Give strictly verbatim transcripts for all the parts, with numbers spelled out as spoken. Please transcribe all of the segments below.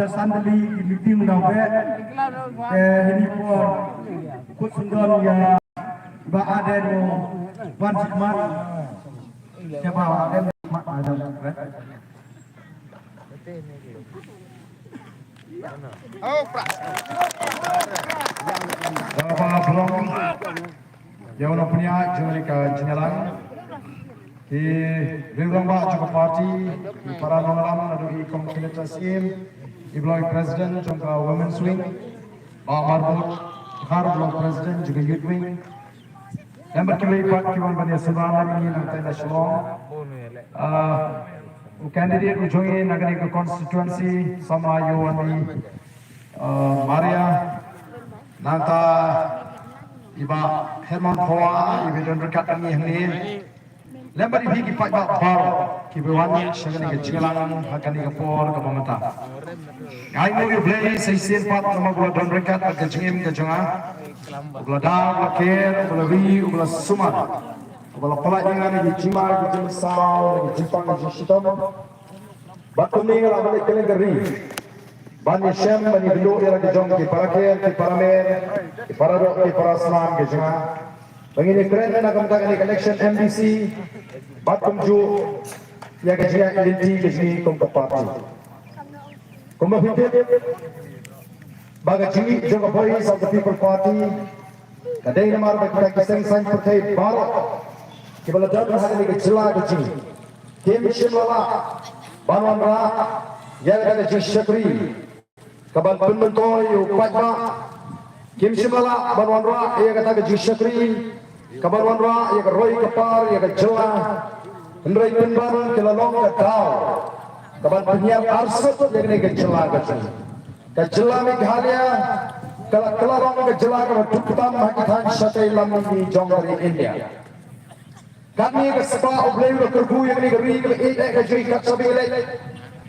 Sandali ki meeting na be. Te hini por kut sendon ya ba aden mo ban sikmat. Siapa aden mat aden. Oh, pra. Ïa u nongpynïaid jong ka jingïalang, ki riew rangbah jong ka party, ki para nongïalam naduh i kong Senator Syiem, i Block President jong ka Women's Wing, Bah Marbud Dkhar, Block President jong ka Youth Wing, lem bad kiwei pat ki wan ban ïasumar lem ïa ngi nangta na Shillong. Ah, u candidate u jong ngi na kane ka constituency, samla ïa u Wan Maria, nangta i Bah Herman Phawa, i ba don ryngkat ngi hangne. Lem bad i phi ki paidbah baroh kiba wan sha kane ka jingïalang ha kane ka por kaba mynta. Nga ai nguh ïa U Blei sa shisien pat namar ba u la don ryngkat bad ka jingim ka jong nga. U la da, u la ker, u la ri, u la sumar. U la pynlait ïa nga na ki jingma ki jingsaw, na ki jingpang ki jingshitom. Bad kumne nga la ban leit kylleng ka ri ban ïashem ban ïakynduh ïa la ki jong ki para ker, ki para mer, ki para doh, ki para snam ki jong nga. Ba ngin ïakren na ka bynta kane ka election M D C bad kumjuh ïa ka jingïaid lynti ka jong ngi kum ka party. Kumba phi tip ba ka jingïaid jong ka Voice of the People Party ka dei namar ba kita ki seng saiñ pyrthei baroh kiba la don ha kane ka jylla ka jong ngi kim shym la lah ban wanrah ïa ka jingshakri kaban pynmyntoi ïa u paidbah. Kim shym la lah ban wanrah ïa kata ka jingshakri kaban wanrah ïa ka roi ka par ïa ka jylla. Hynrei pynban ka la long ka daw kaban pynhiar arsut ïa kane ka jylla ka jong ngi. Ka jylla Meghalaya ka la, ka la long ka jylla kaba duk tam ha ki thaiñ shatei lam mihngi jong ka ri India. Katne ka spah U Blei u la kyrkhu ïa kane ka ri kaba ïeit eh ka jong ngi kat shaba ngi leit.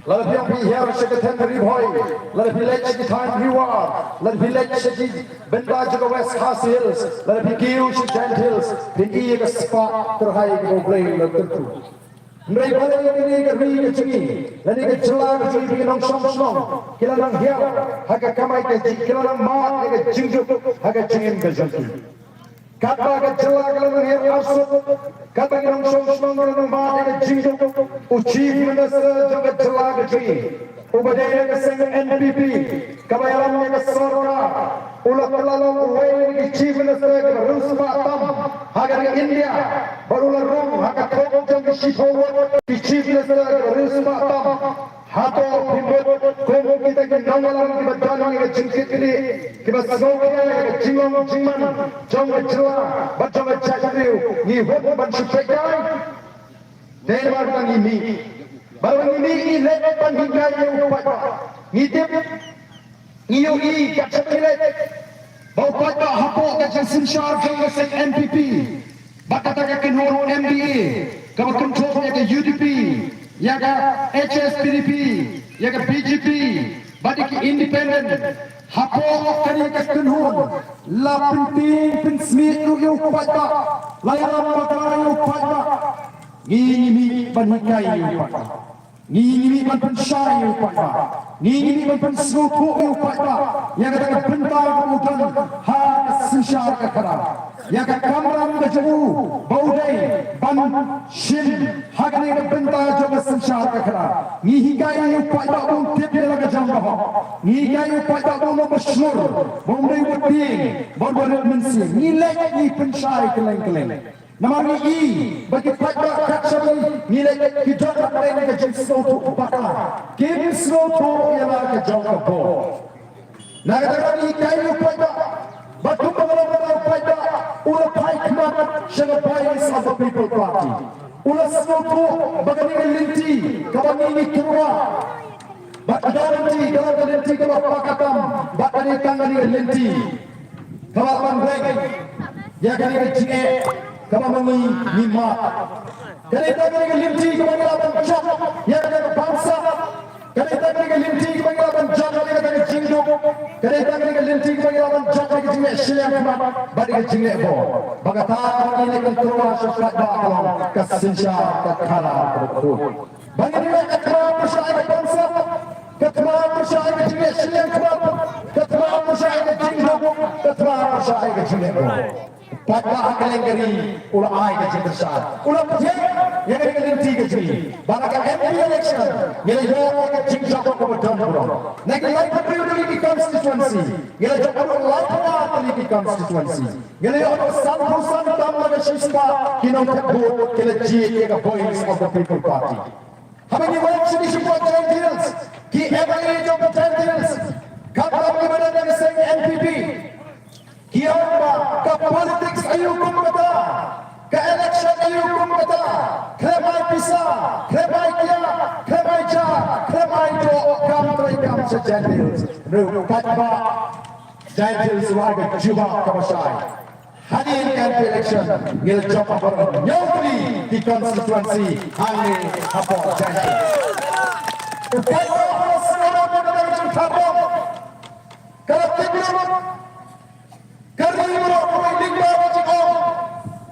Lada phi ong phi hiar sha ka thaiñ Ri Bhoi, lada phi leit sha ki thaiñ Mewar, lada phi leit sha ki bynta jong ka West Khasi Hills, lada phi kiew sha Jaintia Hills, phin i ïa ka spah kyrhai kaba U Blei u la kyrkhu. Hynrei balei kane ka ri ka jong ngi, lane ka jylla ka jong ngi, ki nongshong shnong ki la nang hiar ha ka kamai ka jing, ki la nang mad ha ka jingjuk ha ka jingim ka jong ki. Katba ka jylla ka la nang hiar arsut, katba ki nongshong shnong ki la nang mad ha ka jingjuk, u Chief Minister jong ka jylla ka jong ngi, uba dei na ka seng N P P, kaba ïalam ïa ka sorkar, u la kylla long uwei na ki Chief Minister kiba riewspah tam ha ka ri India, bad u la rung ha ka thong jong ki shiphew ngut ki Chief Minister kiba riewspah tam. Hato phi mut kum kita ki nongïalam kiba don ïa ka jingkitkhlieh, kiba sngewkhia ïa ka jinglong jingman jong ka jylla bad jong ka jaitbynriew, ngi hut ban shu peit kai? Dei namar ba ngi mih, ba ngi mih ngi leit ban hikai ïa u paidbah. Ngi tip, ngi ïohi kat shaba ngi leit ba u paidbah hapoh ka jingsynshar jong ka seng N P P bad kata ka kynhun M D A kaba kynthup ïa ka U D P, ïa ka H S P D P, ïa ka B J P bad ïa ki independent. Hapoh kane ka kynhun la pyntieng pynsmiej ruh ïa u paidbah, la ïalam bakla ïa u paidbah. Ngi, ngi mih ban hikai ïa u paidbah. Ngi, ngi mih ban pynshai ïa u paidbah. Ngi, ngi mih ban pynsngewthuh ïa u paidbah ïa kata ka bynta kaba u don ha ka synshar ka khadar, ïa ka kamram ka jong u ba u dei ban shim ha kane ka bynta jong ka synshar ka khadar. Ngi hikai ïa u paidbah ba un tip ïa la ka jong ka hok. Ngi hikai ïa u paidbah ba un long ba shlur, ba un dei uba tieng, ba un rit mynsiem. Ngi leit ngi pynshai kylleng kylleng. Namar ngi i ba ki paidbah kat shaba ngi leit ki don hapdeng ka jingsngewthuh bakla. Kim sngewthuh ïa la ka jong ka bor. Na kata ka daw ngi hikai ïa u paidbah, bad kumba ka long kata u paidbah u la phai khmat sha ka Voice of the People Party. U la sngewthuh ba kane ka lynti kaba ngi ngi tyrwa. Bad ka lynti, ka long ka lynti kaba paka tam, bad ka dei tang kane ka lynti kaba pynrem ïa kane ka jingeh kaba ma ngi ngi mad. Ka dei tang kane ka lynti kaba ngi lah ban jop ïa kane ka bamsap. Ka dei tang kane ka lynti kaba ngi lah ban jop ïa kane ka jingduk. Ka dei tang kane ka lynti kaba ngi lah ban jop ïa ka jingeh shiliang khmat bad ïa ka jingeh bor. Ba kata ka ngi leh kan tyrwa sha ka paidbah ka long ka synshar ka khadar kaba khuid. Ba ngin ïa ka thma pyrshah ïa ka bamsap, ka thma pyrshah ïa ka ai ka jingleh bor. Paidbah ha kylleng ka ri u la ai ka jingkyrshan, u la pdiang ïa ka lynti ka jong ngi. Bad ha ka M P election ngi la ïoh ïa ka jingjop kaba don burom. Na ki laiphew hynriew tylli ki constituency ngi la jop haduh laiphew hynriew tylli ki constituency. Ngi la ïoh haduh sanphew san tam na ka shispah ki nongthep vote ki la jied ïa ka Voice of the People Party. Haba ngi wan sha ki shuwa Jaintia Hills, ki M L A jong ka Jaintia Hills, khamtam kiba don na ka seng N P P, ki ong ba ka politics aïu kum kata, ka election aïu kum kata, khlem ai pisa, khlem ai kiad, khlem ai ja, khlem ai doh kam trei kam sha Jaintia Hills. Ruh paidbah Jaintia Hills ruh ka jubab kaba shai. Hadien ka M P election ngi la jop ha baroh hynñiew tylli ki constituency hangne hapoh Jaintia. U paidbah u la sngewbha ba ka jingtharwang ka la tip lut. Ka ri baroh kawei lyngba ka jingong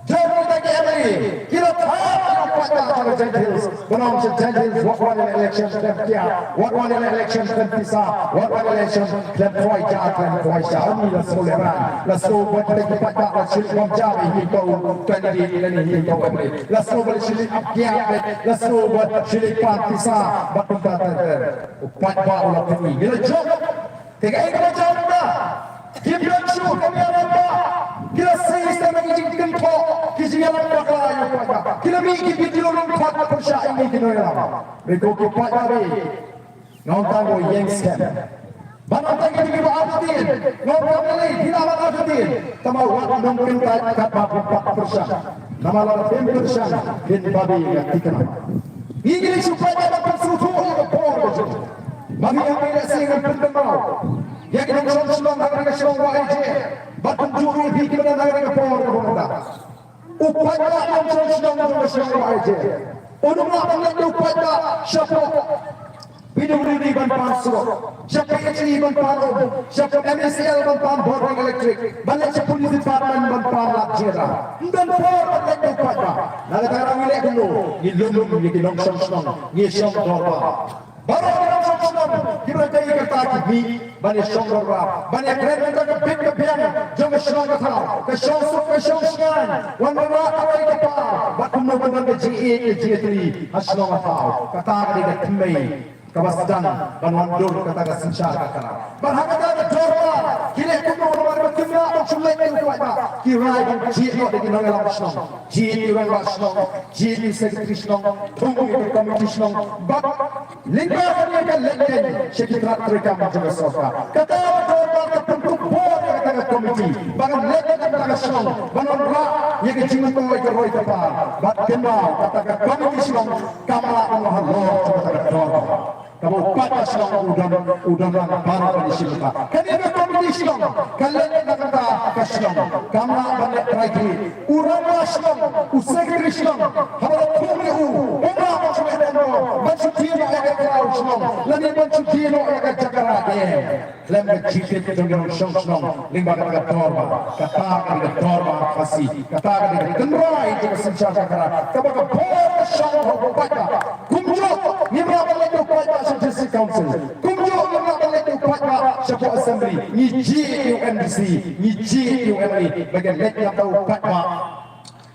jong kita ki M L A ki la thad ïa u paidbah jong ka Jaintia Hills. Ban ong sha Jaintia Hills wat wan ïa la election khlem kiad, wat wan ïa la election khlem pisa, wat wan ïa la election khlem khwai ja khlem khwai sha. Ym, la sngewlehraiñ, la sngew ba kita ki paidbah la shim bam ja ba hi ko u candidate lane hi ko u M L A. La sngew ba la shim ap kiad, la sngew ba shim pan pisa bad kumta ter ter. U paidbah u la pyni, ngi la jop. Te kaei kaba jia mynta? Kim don shuh ka ïalam ba ki la sei stem ki jingkynthoh, ki jingïalam bakla ïa u paidbah. Ki la mih ki video lyngkot pyrshah ïa ngi ki nongïalam. Hynrei ko ki paidbah, nga ong tang ko ïeng skhem. Ban ong tang ki kiba artatien, nga ong tang lei, phi lah ban artatien. Tangba wat nang kyntait katba phi pat pyrshang. Namar lada phim pyrshang phin babe ka thikna. Ngi ngi leit shu paidbah ban pynsngewthuh ïa ka por ka jong. Ma ngi hangne lehse ngan pynkynmaw ïa ki nongshong shnong ha ka shnong Wahaijer bad kumjuh ruh ïa phi kiba don ha ka por kaba mynta. U paidbah nongshong shnong jong ka shnong Wahaijer un ym lah ban leit da u paidbah shapoh P W D ban pan surok, sha P H E ban pan um, sha M E C L ban pan bording electric, ban leit sha police department ban pan lad jera. Ym don por ban leit da u paidbah. Na kata ka daw ngi leh kumno? Ngi lum ïa ki nongshong shnong, ngi shong dorbar. Baroh ki nongshong shnong kiba dei ki kyrta ki mih ban ïa shong dorbar, ban ïa kren na ka bit ka biang jong ka shnong ka thaw, ka shong suk ka shong shngaiñ, wan wanrah kawei ka par bad kumno ban don ka jingïeit ka jingïatylli ha shnong ha thaw. Kata ka dei ka thymmei kaba sdang ban wandur kata ka synshar ka khara. Bad ha kata ka dorbar ki leh kumno namar ba kim lah ban shu leit ïa u paidbah, ki rai ban jied noh da ki nongïalam shnong, jied ïa u rangbah shnong, jied ïa u secretary shnong, thung ïa ka komiti shnong, bad lyngba kane ka leit keiñ sha ki tnat treikam jong ka sorkar. Kata ka dorbar ka pynkup bor ïa kata ka komiti ba kan leit na kata ka shnong ban wanrah ïa ka jingmyntoi ka roi ka par. Bad kynmaw, kata ka komiti shnong kam lah ban long halor jong kata ka dorbar. Kaba u paidbah shnong u don, u don lang baroh ban ïashim bynta. Kane ka komiti shnong ka leit na kata ka shnong, kam lah ban leit trai kylli. U rangbah shnong, u secretary shnong, haba la thung ïa u, um lah ban shu leh don ban shu die noh ïa ka khlaw shnong lane ban shu die noh ïa ka jaka rah dam. Khlem ka jingtip jong ki nongshong shnong lyngba kata ka dorbar, kata ka dei ka dorbar Khasi, kata ka dei ka tynrai jong ka synshar ka khara, kaba ka bor ka shong ha u paidbah. Kumjuh ngim lah ban leit da u paidbah sha District Council. Kumjuh ngim lah ban leit da u paidbah shapoh Assembly. Ngi jied ïa u M D C, ngi jied ïa u M L A ba kin leit ïa u paidbah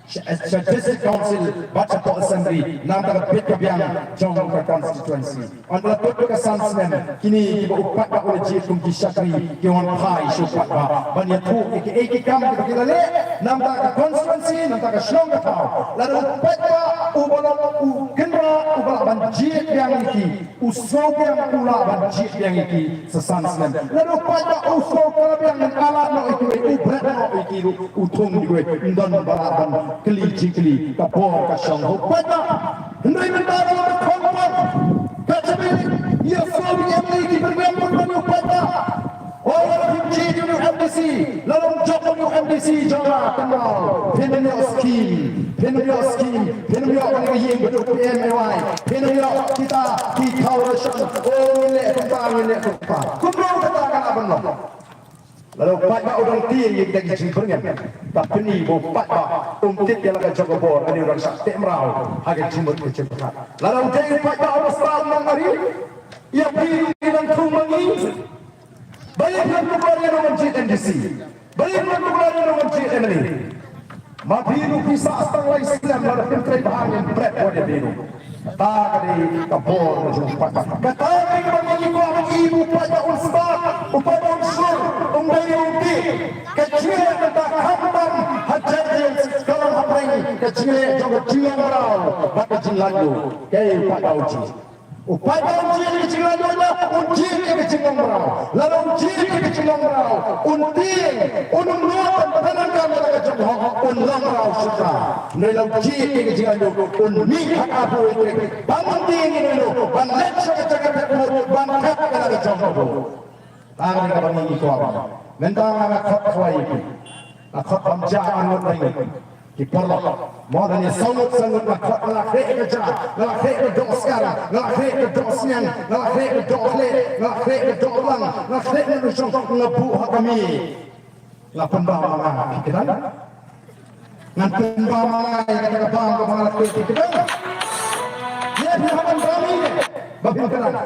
sha, sha District Council bad shapoh Assembly na ka bynta ka bit ka biang jong ka constituency. Ynda la kut ka san snem, kine kiba u paidbah u la jied kum ki shakri ki wan phai sha u paidbah ban ïathuh ïa kiei ki kam kiba ki la leh na ka constituency, na ka shnong ka thaw. Lada u paidbah uba long u kynrad uba lah ban jied biang ïa ki, u sngewbiang u lah ban jied biang ïa ki sa san snem. Lada u paidbah u sngewbiang, u lah noh ïa kiwei, u bret noh ïa ki ruh, u thung ïa kiwei, ym don ba lah ban kylli jingkylli. Ka bor ka shong ha u paidbah. Hynrei mynta ka long ka khongpong. Ka jabieng ïa u sngewbiang ïa ki byrngem bad u paidbah. O, lada phim jied ïa u M D C, lada ym jop ïa u M D C jong nga, kynmaw, phin ym ïoh skim, phin ym ïoh skim, phin ym ïoh kane ka ïing ba dei P M A Y, phin ym ïoh kita ki thaw ration. O, ngin leh kumta, ngin leh kumta. Kumno kata ka lah ban long? Lada u paidbah u dang tieng ïa kita ki jingbyrngem, ta pyni ba u paidbah um tip ïa la ka jong ka bor, lane u dang shah teh mraw ha ka jingmut ka jingpyrkhat. Lada u dei u paidbah uba sdang nang ari, ïa phi ruh ki dang thung ma ngi. Balei phi ym pynlong ïa u ban jied M D C? Balei mynta u la ïa nongjied MLA? Ma phi ruh phi sah tang lai snem lada phim trei bha ngin bret wat ïa phi ruh. Kata ka dei ka bor ka jong u paidbah. Kata ka dei kaba ngi kwah ban ïohi ba u paidbah un stad, u paidbah un shlur, um dei u dih. Ka jingleh mynta khamtam ha jait Jaintia ka long hapdeng ka jingleh jong ka jinglong mraw bad ka jinglaitluid. Kaei u paidbah u jied? U paidbah un jied ïa ka jinglong mraw, un jied ïa ka jinglong mraw. Lada un jied ïa ka jinglong mraw, un tieng, un ym nud ban pyndonkam ïa la ka jong ka hok, un long mraw shata. Hynrei lada un jied ïa ka jinglong mraw, un mih ha ka buh ïa ka ban ym tieng ïa u, ban leit sha ka jaka phet vote, ban thep ïa la ka jong ka vote. Tang kaba ngi kwah ban. Mynta nga khot khwai ïa phi. Nga khot bam ja ngut lai ngut. Ki paralok. Mo da ne saw ngut saw ngut nga khot, nga la khreh ka ja, nga la khreh ka doh skar, nga la khreh ka doh sniang, nga la khreh ka doh khleh, nga la khreh ka doh lang, nga la khreh ka doh shong, nga buh ha ka mih. Nga pynbam ma nga, phi kynang? Ngan pynbam ma nga ïa kata ka bam kaba nga la khreh, phi kynang? Ïa phi hap ban bam ïa ba phin kynang.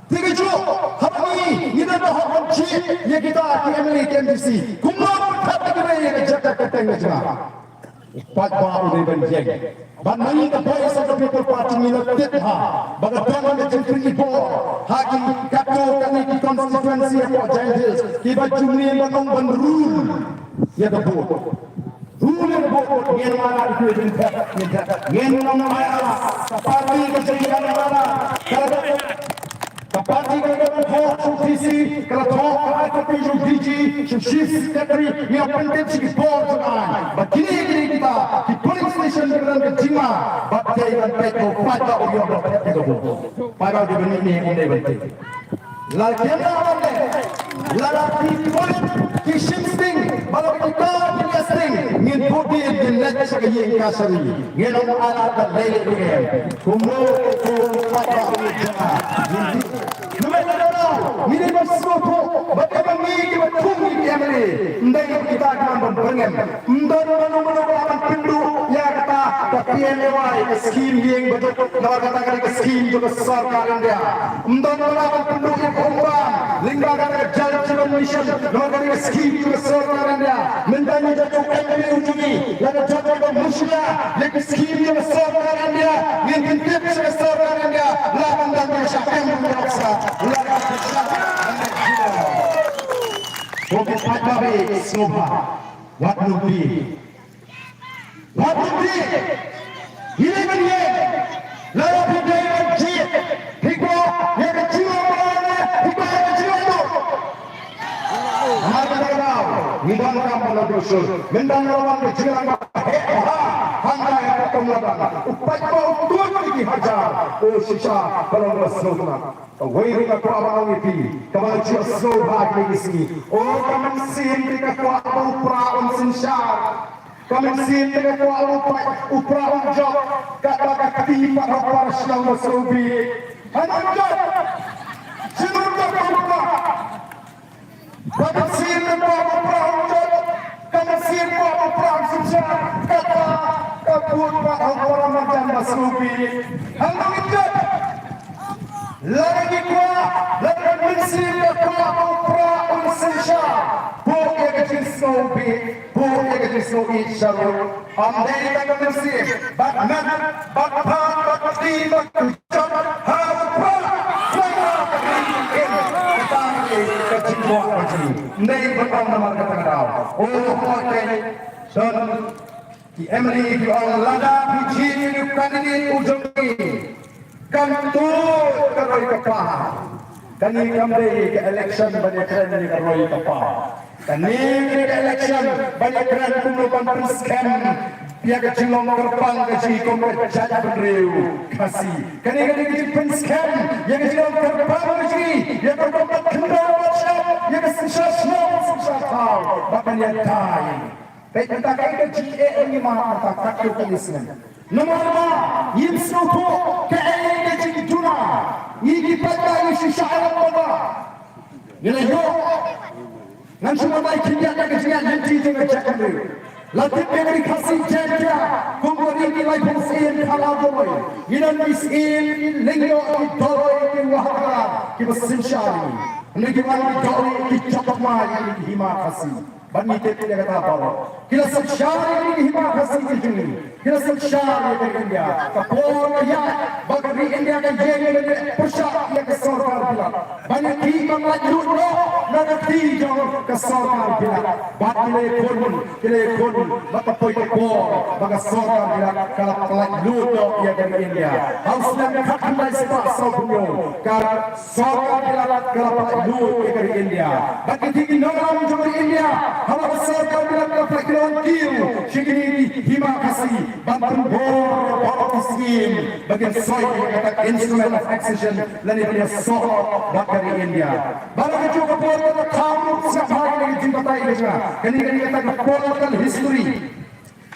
Te kajuh haba ngi, ngi don ka hok ban jied ïa kita ki MLA ki MDC. Kumno pynthep ïa ki ïa ka jaka ka teng ka jaka. Paidbah u dei ban ïeng. Bad ma ngi ka Voice of the People Party ngi la tip ha ba ka don ka jingpynbor ha ki katto katne ki constituency hapoh Jaintia Hills kiba ju mih ban ong ban rule ïa ka vote. Rule ïa ka vote, ngin wan ha ki jingthep, ngin thep, ngin wan ha ka party ka jong ngi, ka la Ka party ka la thoh sha u DC, ka la thoh ka ai copy sha u DG, sha u Chief Secretary, ngi ïa pyntip sha ki bor jong aiñ. Ba kine kine kita ki polling station kiba don ka jingma, ba dei ban peit ba u paidbah u ïoh ba peit ka vote. Paidbah u dei ban mih ne um dei ban peit. Lada ki ïa ban leh, lada ki polling ki shim sting, ba la ki ta ki ïa sting, ngin vote, ngin leit sha ka ïing kashari. Ngin ong ala ka lei lei em. Kumno kumno ka ka ka ka. Ngi dei ban sngewthuh ba dei ba ngi kiba thung ïa ki MLA. Ym dei kita kiba ban byrngem. Ym don mano mano ba ban pynduh ïa kata ka PMAY, ka skim ïing ba jop, namar kata ka dei ka skim jong ka sorkar India. Ym don ba lah ban pynduh ïa ka Umrang lyngba kata ka Jal Jeevan Mission, namar ka dei ka skim jong ka sorkar India. Mynta ngi jot u MP u jong ngi, la ka jot ka Mushia, ïa ka skim jong ka sorkar India, ngin pyntip sha ka sorkar India, lah ban don ka shah em ka noksa, lah ban shah em ka noksa. Ko ki paidbah, sngewbha, wat lynti. Wat lynti. Ngi dei ban ïeng. Lada phi dei ban jied, phi kwah ïa ka jinglong mraw ne phi kwah ïa ka jinglong duh? Namar kata ka daw ngi donkam ban la dusur. Mynta nga la wan ka jingïalang ba heh bha hangta ïa ka Tonglada. U paidbah u tuid ïa ki hajar. O shisha ka long ba sngewtynnat. Kawei ruh nga kwah ban ong ïa phi, kaba ju sngewbha kine ki sngi. O ka mynsiem te ka kwah ba u Prah un synshar. Ka mynsiem te ka kwah ba u Prah, u Prah un jop. Katba ka kti pat ha u para shnong ba sngewbha. Hynrei un jop. Sngewbha ba u Prah. Ka mynsiem ka kwah ba u Prah un jop, ka mynsiem ka kwah ba u Prah un synshar, kata ka bud pat ha u para marjan ba sngewbha. Hangno ngin jop? Lada ngi kwah, lada ka mynsiem ka kwah ba u Prah un synshar, buh ïa ka jingsngewbha, buh ïa ka jingsngewieit sha ruh. Ym dei tang ka mynsiem, bad met, bad phad, bad kti, bad kjat, ha u Prah, Prah, Prah, ka jingkwah ka jong ngi. Ym dei ban ong namar kata ka daw. O, hooid, don ki MLA ki ong lada phi jied ïa u candidate u jong ngi. Kan tuid ka roi ka par. Kane kam dei ka election ban ïakren ïa ka roi ka par. Kane ka dei ka election ban ïakren kumno ban pynskhem ïa ka jinglong kyrpang ka jong ngi kum ka jaitbynriew Khasi. Kane ka dei ka jingpynskhem ïa ka jinglong kyrpang ka jong ngi, ïa ka rukom ban khyndew ban shyiap, ïa ka synshar shnong synshar thaw, bad ban ïada ïa ngi. Peit mynta kaei ka jingeh ngi ma mynta katto katne snem. Namar ba ngim sngewthuh kaei ka jingduna. Ngi ki paidbah ngi shisha ïa lade ba ngi la ïoh. Ngan shu wan ai khyndiat ïa ka jingïaid lynti jong ka jaitbynriew. La tip ïa ka ri Khasi Jaiñtia kum ka ri ki laiphew syiem phew law doroi. Ngi don ki syiem, ki lyngdoh, ki doroi, ki wahadar kiba synshar ïa ngi. Ngi ki wan ki doroi, ki jop ma ïa ki hima Khasi. Ban ngi tip ïa kata baroh. Ki la synshar ïa ka Hima Khasi ka jong ngi. Ki la synshar ïa ka India. Ka por ka ïaid ba ka ri India ka ïeng ban pyrshah ïa ka sorkar bilat. Ban ïa ki ban lait lut noh na ka kti jong ka sorkar bilat. Bad ki la ïakhun, ki la ïakhun bad ka poi ka por ba ka sorkar bilat ka la pyllait lut noh ïa ka ri India. Ha u snem khatkhyndai spah sawphew hynñiew ka sorkar bilat ka la pyllait lut ïa ka ri India. Bad ki dei ki nongïalam jong ka ri India, haba ka sorkar bilat ka la pyllait lut kiew sha kine ki Hima Khasi ban pynbor baroh ki skim ba kin soi ïa kata ka Instrument of Accession lane ban ïasoh bad ka ri India. Bad ha kajuh ka por ka la thaw ruh sngap bha ïa kane ka jingbatai ka jong nga. Kane, kane kata ka political history.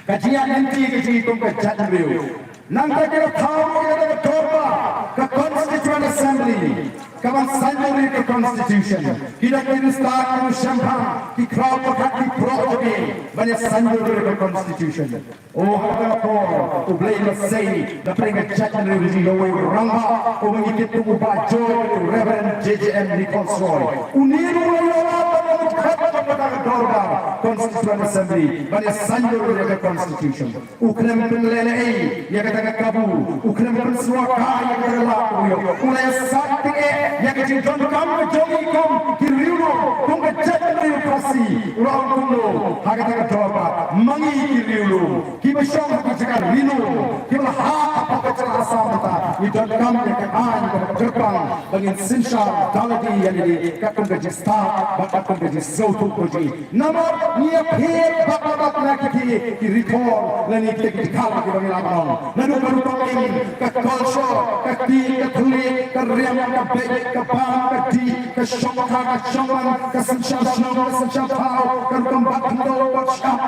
Ka jingïaid lynti ka jong ngi kum ka jaitbynriew. Nangta ki la thaw ïa ka dorbar, ka Constituent Assembly, kaban saiñdur ïa ka Constitution. Ki da ki rynsan, ki shemphang, ki khraw pathar, ki proh jong ngi ban ïa saiñdur ïa ka Constitution. O ha kata ka por U Blei u la sei da pdeng ka jaitbynriew jong ngi ïa uwei u rangbah uba ngi tip kum u Bah Joy, u Reverend J J M Nichols Roy. Une ruh u la ïoh ban long u dkhot jong kata ka dorbar, Constituent Assembly, ban ïa saiñdur ïa ka Constitution. U khlem pynleh leh ei ïa kata ka kabu, u khlem pynsngewbha ïa kata ka lad kaba u ïoh. U la ïasaid tyngeh ïa ka jingdonkam ka jong ngi kum ki riewlum, kum ka jaitbynriew Khasi. U la ong kumno ha kata ka dorbar, ma ngi ki riewlum kiba shong ha ki jaka ri lum, kiba la hap hapoh ka jylla Assam mynta, ngi donkam ïa ka aiñ kaba kyrpang ba ngin synshar da lade ïa lade katkum ka jingstad bad katkum ka jingsngewthuh ka jong ngi. Namar ngi ïapher bak bak na ki, ki, ki reform lane kita ki jingkhalai kiba ngi lah ban long. Naduh ka rukom im, ka culture, ka ktien, ka thylliej, ka riam, ka beit, ka bam, ka dih, ka shongkha, ka shongman, ka synshar shnong, ka synshar thaw, ka rukom bat khyndew, bat shyiap.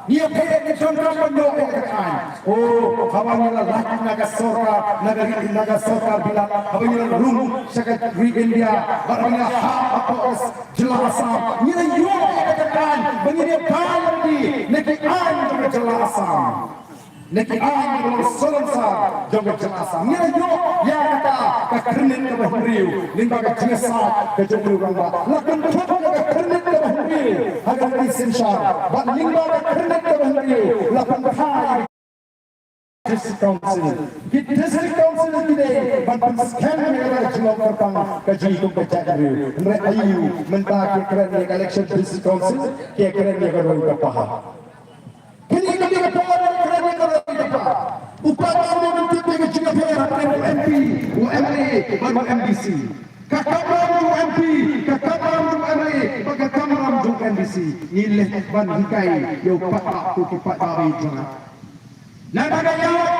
Ngi ïapher, ngi donkam ban ïoh ïa ka aiñ. O, haba ngi la lait na ka sorkar, na ka ri, na ka sorkar bilat, haba ngi la rung sha ka ri India, bad haba ngi la hap hapoh ka jylla Assam, ngi la ïoh ïa kata ka aiñ ba ngin ïada lynti na ki aiñ jong ka jylla Assam, na ki aiñ ba long salonsar jong ka jylla Assam. Ngi la ïoh ïa kata ka khyrnit kaba hynriew lyngba ka jingïasaid ka jong u rangbah. La kynthup ïa ka khyrnit kaba hynriew ha ka lynti synshar, bad lyngba ka khyrnit kaba hynriew la pynphai District Council. Ki District Council ki dei ban pynskhem ïa ka jinglong kyrpang ka jong ngi kum ka jaitbynriew. Hynrei aïu mynta ki kren ïa ka election District Council, ki kren ïa ka roi ka par. Kine ki dei ka por ban kren ïa ka roi ka par. U paidbah u tip ïa ka jingïapher hapdeng u M P, u M L A bad u M D C. Ka kamram jong u M P, ka kamram jong u M L A bad ka kamram jong u M D C. Ngi leh ban hikai ïa u paidbah, ko ki paidbah jong nga. Nangta ka ïaid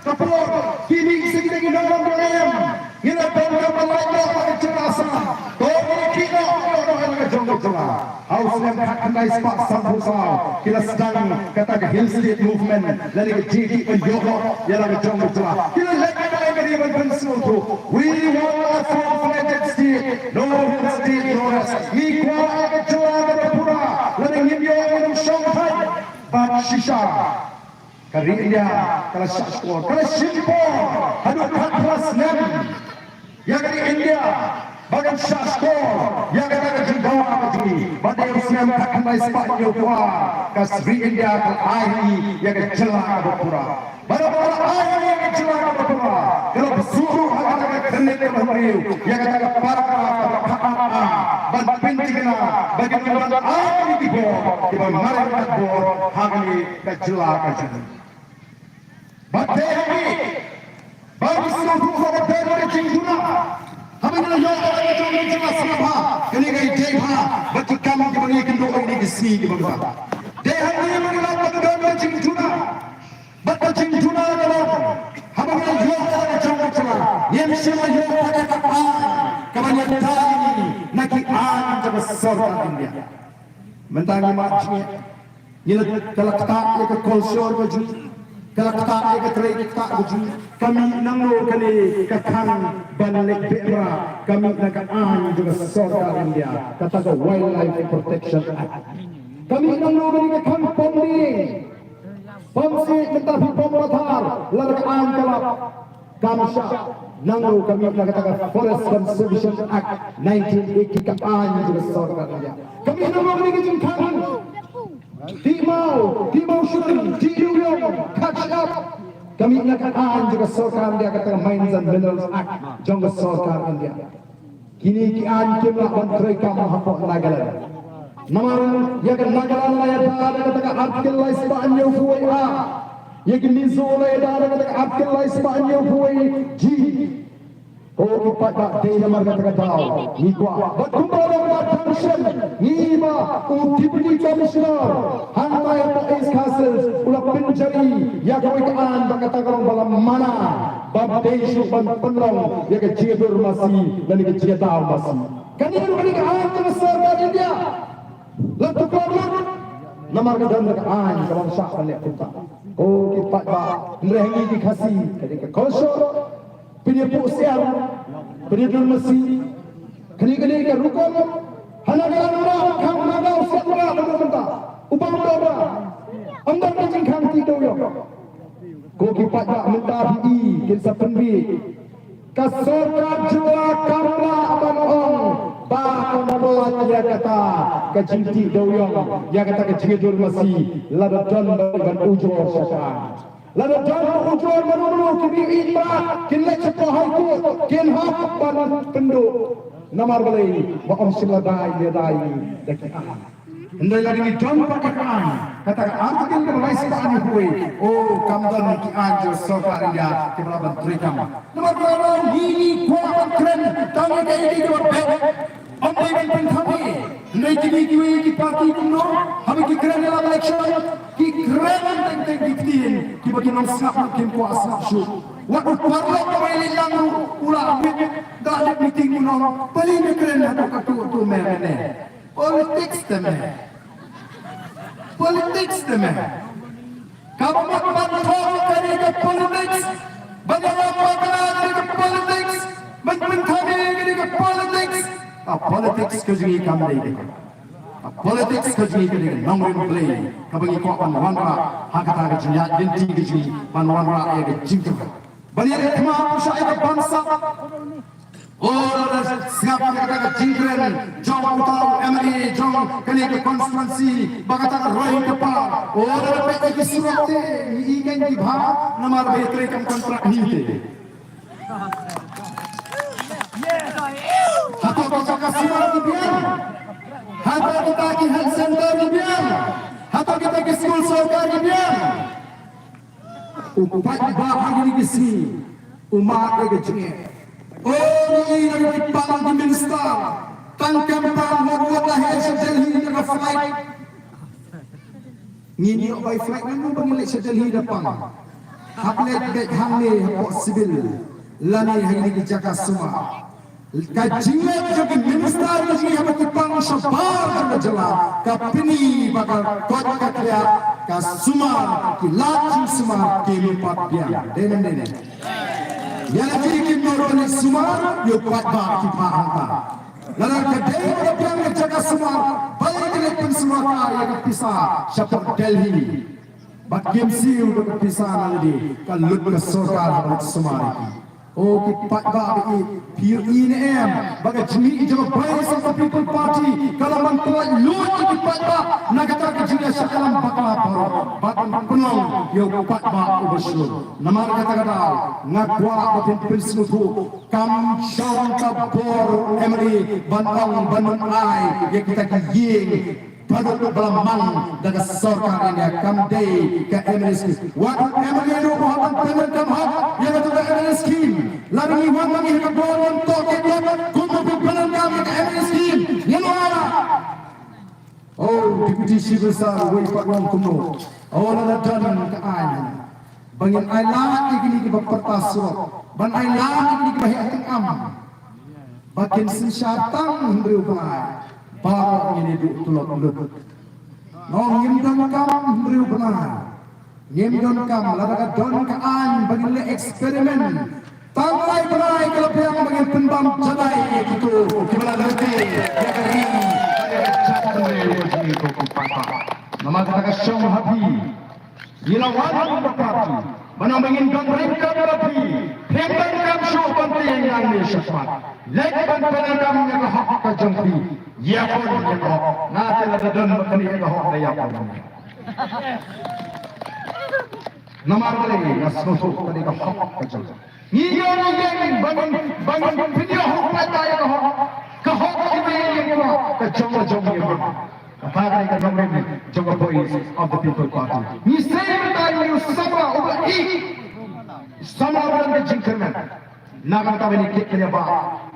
ka por, ki mih sha kita ki nongwan jong nga, ngi la donkam ban lait noh bad ka jylla Assam. To ngin ïa kiew noh, ïoh noh ïa la ka jong ka jylla. Ha u snem khatkhyndai spah sanphew saw ki la sdang kata ka Hill State Movement lane ka jingkiew ban ïoh noh ïa la ka jong ka jylla. Ki la leit kata ka ri ban pynsngewthuh, "We want a full-fledged state, no hill state, no rest." Ngi kwah ïa ka jylla kaba pura lane ngim ïoh, ngim shong thait bad shisha. Ka ri India ka la shahshkor, ka la shim por haduh khatphra snem ïa ka ri India ba kan shahshkor ïa kata ka jingdawa ka jong ngi. Bad ha u snem khatkhyndai spah hynñiewphew ar ka ri India ka la ai ha ngi ïa ka jylla kaba pura. Bad haba la ai ha ngi ïa ka jylla kaba pura, ka la buh ruh ha kata ka khyrnit kaba hynriew ïa kata ka paragraph kaba khatar A ban pynthikna ba kin ym don ai ki bor kiba mareh katbor ha kane ka jylla ka jong ngi. Bad dei ha ngi ban sngewthuh ha ka don ka jingduna. Haba ngi la ïoh ïa ka jong ka jylla sngewbha, kane ka dei bha bad ki kam kiba ngi kynduh ha kine ki sngi kiba bha. Dei ha ngi ban ïoh ïa ka don ka jingduna. Bad ka jingduna ka long, haba ngi la ïoh ïa ka jong ka jylla, ngim shym la ïoh ïa kata ka aiñ kaba ngi ïada ïa ngi na ki aiñ jong ka sorkar India. Mynta ngi mad jingeh. Ngi la, ka la ktah ïa ka culture ka jong ngi, ka la ktah ïa ka trei ka ktah ka jong ngi. Ka mih nangno kane ka khang ban leh beh mrad? Ka mih na ka aiñ jong ka sorkar India, kata ka Wildlife Protection Act. Ka mih nangno kane ka khang pom dieng, pom siej, mynta phi pom pathar, lada ka aiñ ka lap, kam shah. Nangno ka mih na kata ka Forest Conservation Act nineteen eighty, ka aiñ jong ka sorkar India. Ka mih nangno kane ka jingkhang Dih Mawshun, Dih Dewïong, Khatshap. Ka mih na ka aiñ jong ka sorkar India, kata ka Mines and Minerals Act jong ka sorkar India. Kine ki aiñ kim lah ban treikam hapoh Nagaland. Namar ïa ka Nagaland la ïada da kata ka Article lai spah hynñiewphew wei A. Ïa ka Mizo la ïada da kata ka Article lai spah hynñiewphew wei G. Ko ki paidbah, dei namar kata ka daw ngi kwah. Bad kumba long ba dang shen, ngi ba u Deputy Commissioner hangtai hapoh East Khasi Hills u la pynjari ïa kawei ka aiñ ba kata ka long ba la mana ba dei shuh ban pynlong ïa ka jingïadur masi lane ka jingïadaw masi. Kane ruh kane ka aiñ ka sorkar India la tuklar lut. Namar ka don ka aiñ kaba ym shah ban leh kumta. Ko ki paidbah, hynrei ha ngi ki Khasi ka dei ka culture. Pynïapoh syiar, pynïadur masi. Kane ka dei ka rukom. Hana ka la nora u khang nora u syiar nora ka dei mynta. U bang nora. Ym don ka jingkhang ti dewïong. Ko ki paidbah, mynta phi i kin sa pynbiej. Ka sorkar jylla kam lah ban ong ba kan pynlait ïa kata ka jingti dewïong, ïa kata ka jingïadur masi, lada don ban ujor sha ka aiñ. Lada don ba ujor mano mano ki briew i ba kin leit sha ka High Court, kin hap ban pynduh. Namar balei? Ba ym shym la dei ïa dei da ki aiñ. Hynrei lada ngi don pat ka aiñ, kata ka Article kaba lai spah hynñiewphew wei, o, kam don ki aiñ jong sorkar India kiba lah ban treikam. Namar ba ngi ngi kwah ban kren tang ïa kaei kaei kaba beit. Ym dei ban pynthame. Hynrei kine kiwei ki party kumno, haba ki kren ïa la election, ki kren teng teng ki ktien kiba ki nongsngap kim kwah sngap shuh. Wat u paralok uba ïaleit lang ruh u la wit, da leit meeting u ong, balei me kren haduh katto katto me, me ne. Politics te me. Politics te me. Kaba mut ban thok ka dei ka politics. Ban ïarap bakla ka dei ka politics. Ban pynthame ka dei ka politics. Ka politics ka jong ngi kam dei ka. Ka politics ka jong ngi ka dei ka nongrim Blei. Kaba ngi kwah ban wanrah ha kata ka jingïaid lynti ka jong ngi ban wanrah ïa ka jingkyrpad. Ban ïaid thma pyrshah ïa ka bamsap. O, lada sngap ïa kata ka jingkren jong uta u M L A jong kane ka constituency ba kata ka roi ka par. O, lada peit ïa ki surok te ngi i kein ki bha namar ba ïa trei kam kontrak hi te. Hato kita ka sumar ki biang? Hato kita ki health center ki biang? Hato kita ki skul sorkar ki biang? U paidbah ha kine ki sngi u mad ïa ka jingeh. O, ngi ïohi na ki pang ki minister tang kem pang, wat wat la heh sha Delhi da ka flight. Ngin ïoh bai flight, nangno ba ngin leit sha Delhi da pang? Hap leit beit hangne hapoh civil lane ha kine ki jaka sumar. Ka jingleit jong ki minister ka jong ngi haba ki pang shabar jong ka jylla, ka pyni ba ka koit ka khiah, ka sumar, ki lad jingsumar kim pat biang. Dei ne em dei ne? Ïa la ki kim nang ruh leit sumar, ïa u paidbah ki phah hangta. Lada ka dei ba ka biang ka jaka sumar, balei ka leit pynsumar ïa ka pisa shapoh Delhi? Bad kim siew da ka pisa na lade, ka lut ka sorkar haba sumar ïa ki. O ki paidbah ba ïeit, phi ïohi ne em ba ka jingmih jong ka Voice of the People Party ka long ban pynlait luid ïa ki paidbah na kata ka jingïasaid lam bakla baroh, bad ban pynlong ïa u paidbah uba shlur. Namar kata ka daw nga kwah ba phin pynsngewthuh, kam shong ka bor M L A ban ong ban ym ai ïa kita ki ïing Ba dei ba la mang da ka sorkar India, kam dei ka M L A scheme. Wat M L A ruh u hap ban pyndonkam hok ïa kata ka M L A scheme. Lada ngi wan ma ngi ha ka bor ngam tohkit lut, kumno phi pyndonkam ïa ka M L A scheme? Ngin wan. Oh, Deputy Chief Minister, wei pat u ong kumno. Oh, lada don ka aiñ ba ngin ailad ïa kine kiba pyrta surok, ban ailad ïa kine kiba heh tyngam, ba kin synshar tang hynriew bnai, baroh ngin ïa duh tlot lut. Nga ong ngim donkam hynriew bnai, ngim donkam. Lada ka don ka aiñ ba ngin leh experiment, tang lai bnai ka la biang ba ngin pynbam jadai ïa kito kiba la lute ïa ka ri, ïa ka jaitbynriew ka jong ngi ko ki paidbah. Namar kata ka shong ha phi. Ngi la wan kum ka party ban ong ba ngin don ryngkat bad phi. Phim donkam shuh ban tieng nangne shakhmat. Leit ban pyndonkam ïa ka hok ka jong phi. Ïa pun ïa ka hok. Nga te lada don ba kane ïa ka hok da ïa pun. Namar balei? Nga sngewthuh kane ka hok ka jong. Ngi ïoh ngi ïeng ba ngin, ba ngin pynïoh hok pynta ïa ka hok. Ka hok ki mei ïa ka jong, ka jong ïa ka. Kata ka dei ka nongrim jong ka Voice of the People Party. Ngi sei mynta ïa u samla uba ïeit. Samla uba don ka jingkyrmen. Na ka bynta ban ïa kit ban ïa bah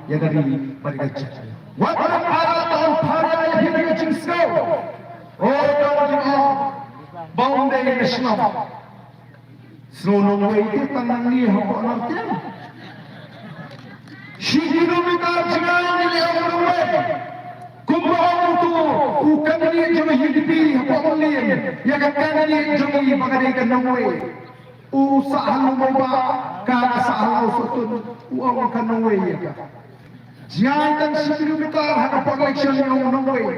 ïa ka ri bad ïa ka jaid. Wat ban arat ban pharia ïa phi da ka jingsngew. O, don ki ong ba ym dei na shnong. Shnong Nongwei te tang nangne hapoh Narken. Shi kilometer jngai ngi leh ong Nongwei. Kumba ong uto u candidate jong ka U D P hapoh Mylliem ïa ka candidate jong ngi ba ka dei ka Nongwei. U Sahal u Mawbah, ka Sahal u Sohtun, u ong ka Nongwei ïa ka. Jngai tang shi kilometer ha ka por election ïa u Nongwei.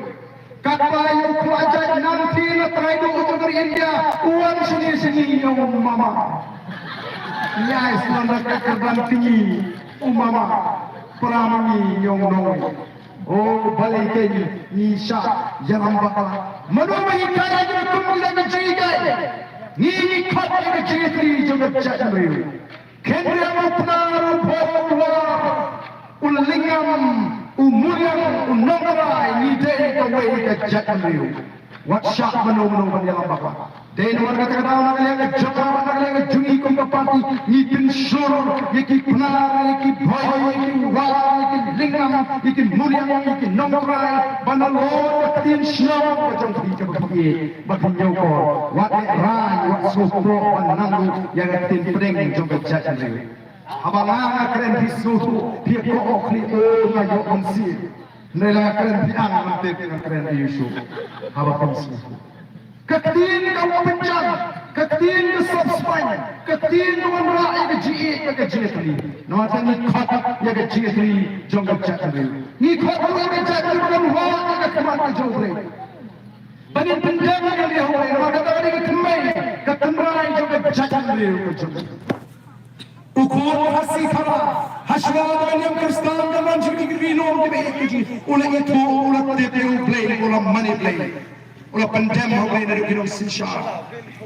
Katba ïa u khlajait nangta na trai duh jong ka ri India, u wan shane shane ïa u mama. Ïa, islam na ka kyrdan kñi, u mama, para ma ngi ïa u Nongwei. O, balei kein ngi shah ïalam bakla? Mano ba hikai ïa ngi kum ki dang jinghikai? Ngi ngi khot ïa ka jingïatri jong ka jaitbynriew. Khyndiat u Pnar, u Bhoi, u War, u Lyngngam, u Muliang, u Nongtrai, ngi dei kawei ka jaitbynriew. Wat shah mano mano ban ïalam bakla. Dei namar kata ka daw na ka liang ka jong nga bad na ka liang ka jong ngi kum ka party ngi pynshlur ïa ki Pnar, ïa ki Bhoi, ïa ki War, ïa ki Lyngngam, ïa ki Muliang, ïa ki Nongtrai ban ïalor ka ktien shnong ka jong ki kaba ki ïeit ba ki ñiewkor. Wat lehrain, wat sngewpoh ban nang ruh ïa ka ktien pdeng jong ka jaitbynriew. Haba nga nga kren phi sngewthuh, phi ïa koh khlieh, o, nga ïoh mynsiem. Hynrei lada nga kren phi ang, ngam tip ngan kren aïu shuh. Haba phi sngewthuh. Ka ktien ka pynjah, ka ktien ka sop spine, ka ktien ka wanrah ïa ka jingïeit bad ka jingïatylli. Namar kata ngi khot ïa ka jingïatylli jong ka jaitbynriew. Ngi khot ruh ïa ka jaitbynriew ban wad ïa ka khmat ka jong U Blei. Ba ngin pyndem ïa ka liang U Blei, namar kata ka dei ka kmai, ka tynrai jong ka jaitbynriew ka jong ngi. U khun Khasi Khara, hashwa ba ka niam Khristan ka wan sha ki ri lum kiba ïeit ki jong ngi, u la ithuh, u la tip ïa U Blei, u la mane Blei. U la pyndem ha U Blei naduh ki nongsynshar.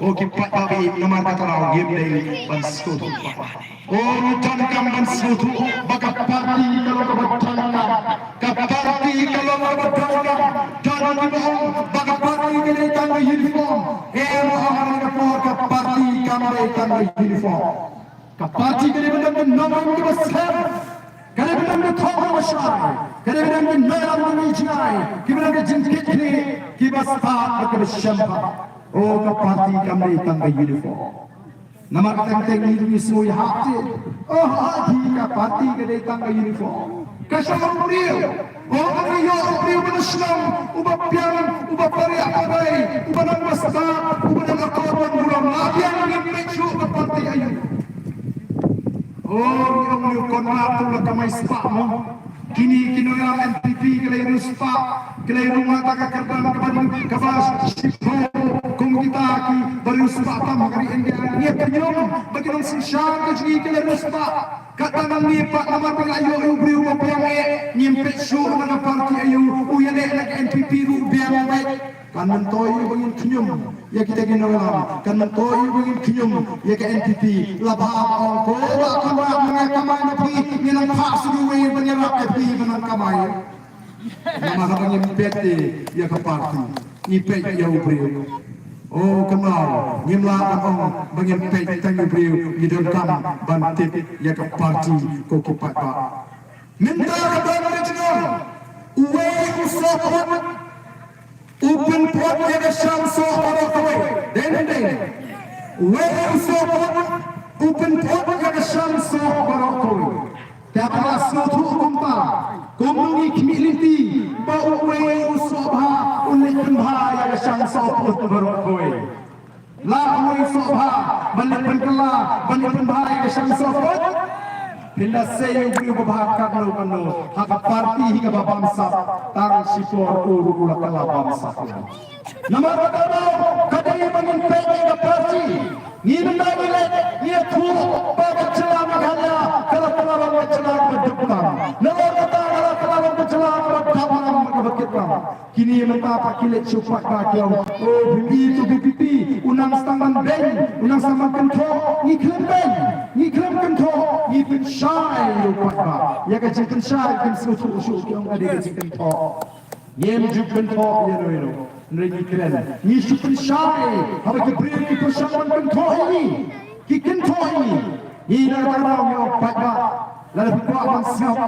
O ki paidbah ba ïeit, namar kata ruh ngim dei ban sngewthuh. O, ngi donkam ban sngewthuh ba ka party ka long kaba donkam. Ka party ka long kaba donkam. Don kiba ong ba ka party ka dei tang ka uniform. Em, ha kane ka por ka party kam dei tang ka uniform. Ka party ka dei ban don ki nongrim kiba skhem. Ka dei ban don ki thong kiba shai. Ka dei ban don ki nongrim kiba jngai. Kiba don ki jingkit khlieh, kiba stad bad kiba shemphang. O, ka party kam dei tang ka uniform. Namar kata ngi sngew ïahap te. O, ha, ki ka party ka dei tang ka uniform. Ka shong briew. O, ka ïoh u briew uba shnong, uba biang, uba pariah padai, uba nang ba stad, uba nang akor ban burom. La biang ngim peit shuh ka party aïu. O, ngi ong ïa u Conrad tu la kamai spah mo. Kine ki nongïalam N P P ki la ïa riewspah, ki la ïa rung ha kata ka kyrdan kaba, kaba shiphew kum kita kiba riewspah tam ha ka ri India. Ngi ïa khñium ba ki nongsynshar ka jong ngi ki la riewspah. Katba nangne pat namar ba nga ïoh ïa u briew ba biang eh, ngim peit shuh na ka party aïu, u ïaleh na ka N P P ruh biang beit. Kan myntoi ba ngin khñium ïa kita ki nongïalam, kan myntoi ba ngin khñium ïa ka N P P. La bha ba ong ko Bah Conrad, ma nga kamai na phi, ngi nang phah shuh uwei ban ïarap ïa phi ban nang kamai. Namar ba ngim peit ïa ka party, ngi peit ïa u briew. O kynmaw, ngim lah ban ong ba ngim peit tang ïa u briew, ngi donkam ban tip ïa ka party ko ki paidbah. Mynta ka dang ka jingong, uwei u sohput u pynpot ïa ka shang soh baroh kawei. Dei ne em dei? Uwei u sohput u pynpot ïa ka shang soh baroh kawei. Te haba la sngewthuh kumta, kumno ngi khmih lynti ba uwei u sohbha u leit pynbha ïa ka shang sohput baroh kawei? La uwei u sohbha ban leit pynkylla, ban leit pynbha ïa ka shang sohput? Phin da sei ïa u briew ba bha katno katno, ha ka party hi kaba bamsap, tang shipor u ruh u la kylla bamsap. Namar kata daw ka dei ba ngin peit ïa ka party. Ngi mynta ngi leit ngi ïathuh ba ka jylla Meghalaya ka la kylla ban ka jylla kaba duk tam. Namar kata ka la kylla ban ka jylla kaba dap tam, kaba kit tam. Kine mynta pat ki leit shu pat ba ki ong, "Oh, VPP to VPP, u nang stang ban beiñ, u nang stang ban kynthoh, ngi khlem beiñ, ngi khlem kynthoh, ngi pynshai ïa u pat ba." Ïa ka jingpynshai kim sngewthuh shuh, ki ong ka dei ka jingkynthoh. Ngim ju kynthoh ïa no ïa no. Hynrei ngi kren, ngi shu pynshai haba ki briew ki pyrshang ban kynthoh ïa ngi, ki kynthoh ïa ngi. Ngi na ka daw ngi ong pat ba, lada phi kwah ban sngap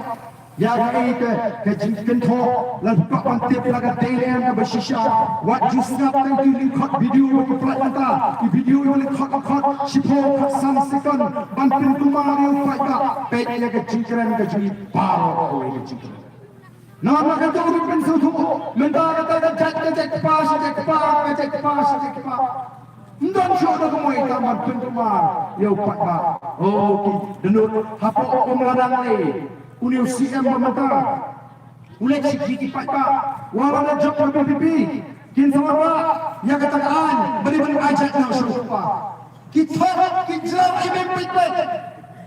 ïa kaei ka, ka jingkynthoh, lada phi kwah ban tip la ka dei ne em kaba shisha, wat ju sngap tang ki lyngkhot video ba ki pynlait mynta, ki video ba lyngkhot lyngkhot shiphew khatsan second ban pynkulmar ïa u paidbah. Peit ïa ka jingkren ka jong ngi baroh kawei ka jingkren. Namar kata u dei pynsngewthuh mynta kata ka jait, ka jait kpa, shi jait kpa, ka jait kpa, shi jait kpa. Ym don shuh da kumwei tang ban pynkulmar ïa u paidbah. Oh, ki dohnud hapoh kum la dang lei. Une u C M ba mynta u leit sha ki paidbah. Wat la da jop ka VPP, kin sa wanrah ïa kata ka aiñ ba dei ban ai jait noh sha u kpa. Ki thok, ki jrong, ki mih peit peit.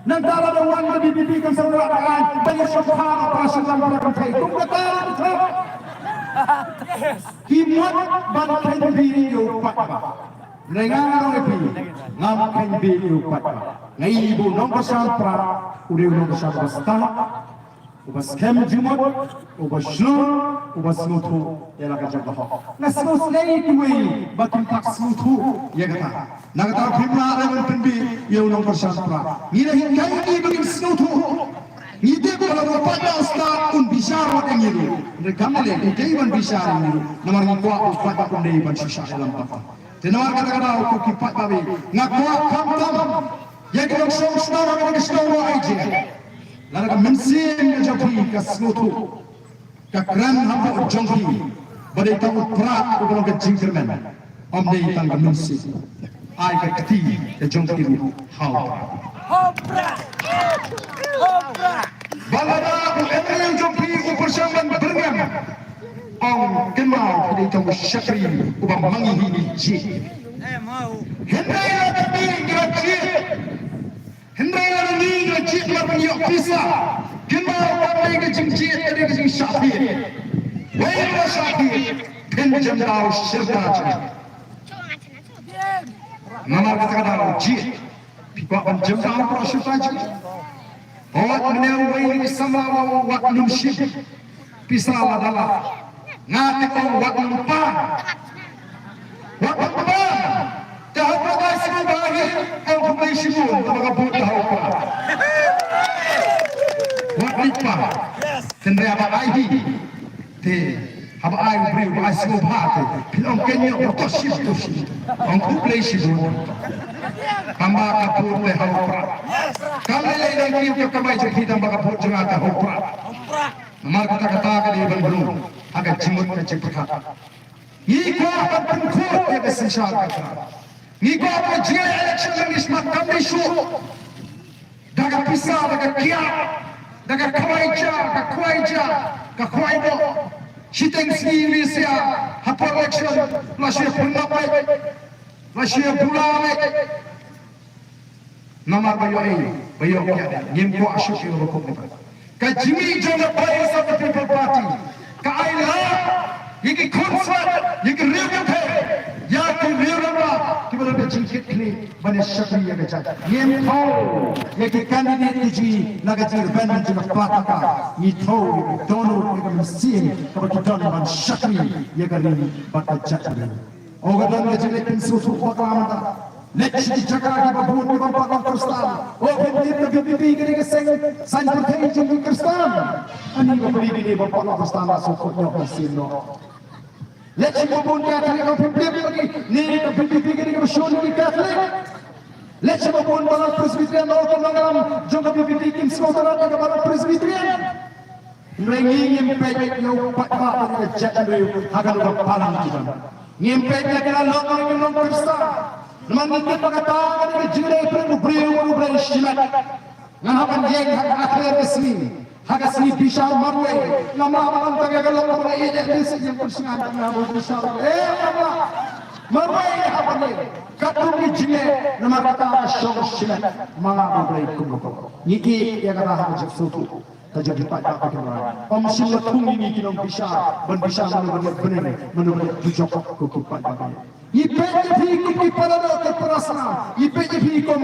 Nangta lada wan ka VPP kan sa wanrah ka aiñ ba ïa sngewthuh ba ka shu wan para kynthei. Kum kata ki thok. Ki mut ban kheiñ bieit ïa u paidbah. Hynrei nga ong ïa phi, ngam kheiñ bieit ïa u paidbah. Nga i ba u nongkyrshan Prah u dei u nongkyrshan ba stad, uba skhem jingmut, uba shlur, uba sngewthuh ïa la ka jong ka hok. Nga sngewsynei ïa kiwei ba kim pat sngewthuh ïa kata. Na kata phim lah ruh ban pynbieit ïa u nongkyrshan Prah. Ngi la hikai ïa ki ba kim sngewthuh. Ngi tip ba lada u paidbah u stad un bishar wat ïa ngi ruh. Hynrei kam lei, u dei ban bishar ïa ngi ruh. Namar ngi kwah u paidbah un dei ban shisha ïalam bad. Te namar kata ka daw ko ki paidbah, nga kwah khamtam ïa ki nongshong shnong ha kane ka shnong Roaijel. Lada ka mynsiem ka jong phi ka sngewthuh, ka kren hapoh jong phi ba dei tang u Prah uba long ka jingkyrmen, ym dei tang ka mynsiem. Ai ka kti ka jong phi ruh ha u Prah. Ba lada u M L A jong phi u pyrshang ban byrngem, ong kynmaw phi dei tang u shakri uba mangi hi ni ji. Hynrei lada ngi ngi la jied, hynrei lada ngi ngi la jied mar ban ïoh pisa, kynmaw ba dei ka jingjied, ka dei ka jingshah thied. Wei ruh ba shah thied, phin jem daw shirta jingim. Namar kata ka daw jied. Phi kwah ban jem daw Prah shirta jingim? Hooid, mynne uwei na ki samla u ong wat nym shim pisa lada lah. Nga te ong wat nym pan. Wat nym pan. Te haba ka sngewbha hi, ong khublei shibun, te ba ka vote ka ha u Prah. Wat nym pan. Tynrai haba ai hi. Te haba ai u briew ba ai sngewbha te phin ong, kynnoh ba to shim, to shim. Ong khublei shibun. Tangba ka vote te ha u Prah. Kam lei lei nang kiew ka kamai jong phi, tangba ka vote jong nga te ha u Prah. Namar kata kata ka dei ban rung ha ka jingmut ka jingpyrkhat. Ngi kwah ban pynkhuid ïa ka synshar ka Prah. Ngi kwah ba ka jingïaleh election ngi smat kam dei shuh da ka pisa, da ka kiad, da ka khwai ja, ka khwai ja, ka khwai doh. Shiteng sngi ngi ïa hapoh election la shu ïa pynlap leit, la shu ïa bula leit. Namar ba ïoh ei, ba ïoh kiad, ngim kwah shuh ïa kaba kum kata. Ka jingmih jong ka Voice of the People Party ka ai lad ïa ki khun swet, ïa ki riew kynthei, ïa ki riew rangbah kiba don ka jingkit khlieh ban ïa shakri ïa ka jait. Ngim thew ïa ki candidate ki jong ngi na ka jingrben jong ka party ka. Ngi thew ïa ki dohnud, ïa ka mynsiem kaba ki don ban shakri ïa ka ri bad ka jait. O, ka don ka jingleh pynsngewthuh bakla mynta. Leit sha ki jaka kiba bun kiba ym pat long Khristan. O, phin tip ka VPP ka dei ka seng saiñ pyrthei jong ki Khristan. Ani ba phi kine ba ym pat long Khristan la sngewthuh noh, mynsiem noh. Leit sha kiba bun Katholik, o, phin tip ba kine ka VPP ka dei kaba shun ki Katholik. Leit sha kiba bun balang Presbyterian, o, ki nongïalam jong ka VPP kim sngewtynnat ïa ka balang Presbyterian. Hynrei ngi ngim peit ïa u paidbah bad ïa ka jaitbynriew ha kano ka balang ki don. Ngim peit ïa ki la long ne kim long Khristan. Namar ngi tip ba kata ka dei ka jingïadei pyrshah u briew bad u briew shimet. Ngan hap ban ïeng ha ka khyllipmat ka sngi, ha ka sngi bishar marwei. Ngam lah ban ong tang ïa ka lok ba nga ïeit ïa ka sngi ïeng pyrshah, ngam lah ban bishar. Eh, ngam lah. Marwei hap ban ïeng. Katkum ki jingeh, namar kata ka shong shimet. Ma nga u briew kum ka pok. Ngi ïeit ïa kata ha ka jingsngewthuh. Ka jong ki paidbah ka jong ngi. Ym shym la thung ïa ngi ki nongbishar ban bishar mano ban leh bneng, mano ban leh dujok, ko ki paidbah. Ngi peit ïa phi kum ki paradoh ki parasnam, ngi peit ïa phi kum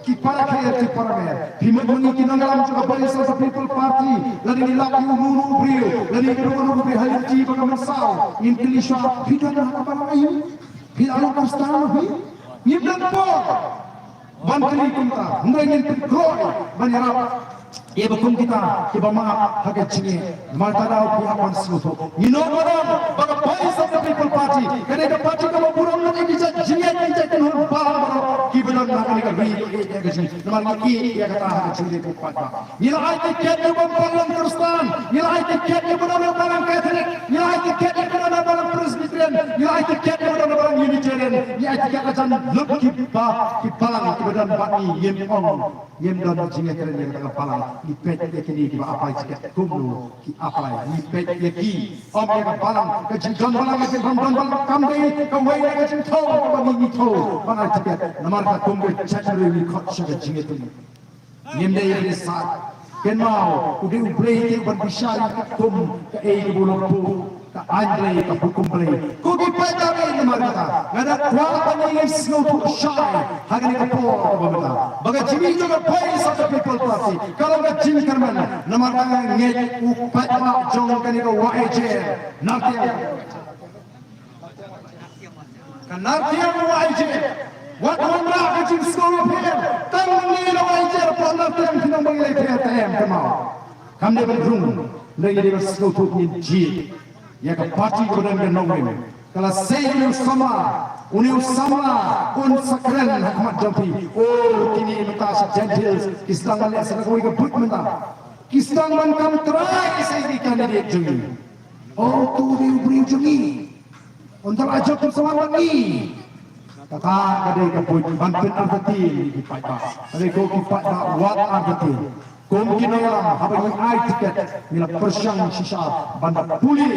ki parakher ki paramer. Phi mut ma ngi ki nongïalam jong ka Voice of the People Party, lada ngi lap ïa uno uno u briew, lada ngi ïa uno uno u briew ha lynti ba ka mynsaw, ngin kylli shuwa, phi don ha ka balang aïu? Phi la long Khristan ma phi? Ngim don por ban kylli kumta, hynrei ngin pynkroi ban ïarap ïa ba kum kita kiba map ha ka jingeh. Namar kata daw phi hap ban sngewthuh. Ngi ong ba dang ba ka Voice of the People Party ka dei ka party kaba burom na ki jait jingeh, ki jait kynhun balang baroh kiba don ha kane ka ri, ïa ka jingeh. Namar ngi ïa kata ha ka jingeh, ko paidbah. Ngi la ai tiket ïa uba ym pat long Khristan, ngi la ai tiket ïa uba don ha balang Katholik, ngi la ai tiket ïa uba don ha balang Presbyterian, ngi la ai tiket ïa uba don ha balang Unitarian, ngi ai tiket la jan lum ki ba, ki balang kiba don bad ngi, ngim ong, ngim don jingïakren ïa kata ka balang. Ngi peit ïa kine kiba apply tiket kumno ki apply, ngi peit ïa ki. Ym ïa ka balang, ka jingdon balang, ka jingbym don balang kam dei kawei na ka jingthew kaba ngi, ngi thew ban ai tiket. Namar ka kum ka jaitbynriew ngi khot sha ka jingïathuh. Ngim dei ban ïasaid. Kynmaw, u dei U Blei te uban bishar ïa ka kum kaei kaba u la buh, ka aiñ Blei, ka hukum Blei. Ko ki paidbah, namar kata nga da kwah ba ngin sngewthuh shai ha kane ka por kaba mynta ba ka jingmih jong ka Voice of the People Party ka long ka jingkyrmen. Namar kata nga ngeit u paidbah jong kane ka Y J Nartiang, ka Nartiang Y J, wat wanrah ka jingsngewpher. Tang ngi la Y J hapoh Nartiang, ki nongbailei pher te em, kynmaw. Kam dei ban rung, ngi dei ban sngewthuh, ngin jied ïa ka party kaba don ka nongrim. Ka la sei une u samla, une u samla un sa kren ha khmat jong phi. O, kine mynta shi Gentiles ki sdang ban leh sa kawei ka buit mynta. Ki sdang ban kam trai sa ïa ki candidate jong ngi. O, to u dei u briew jong ngi. Un da la jop kum sa wan bad ngi. Kata ka dei ka buit ban pynartatien ïa ki paidbah. Hynrei ko ki paidbah, wat artatien. Kum ki nongïalam, haba ngi ai tiket, ngi la pyrshang shisha ban da pule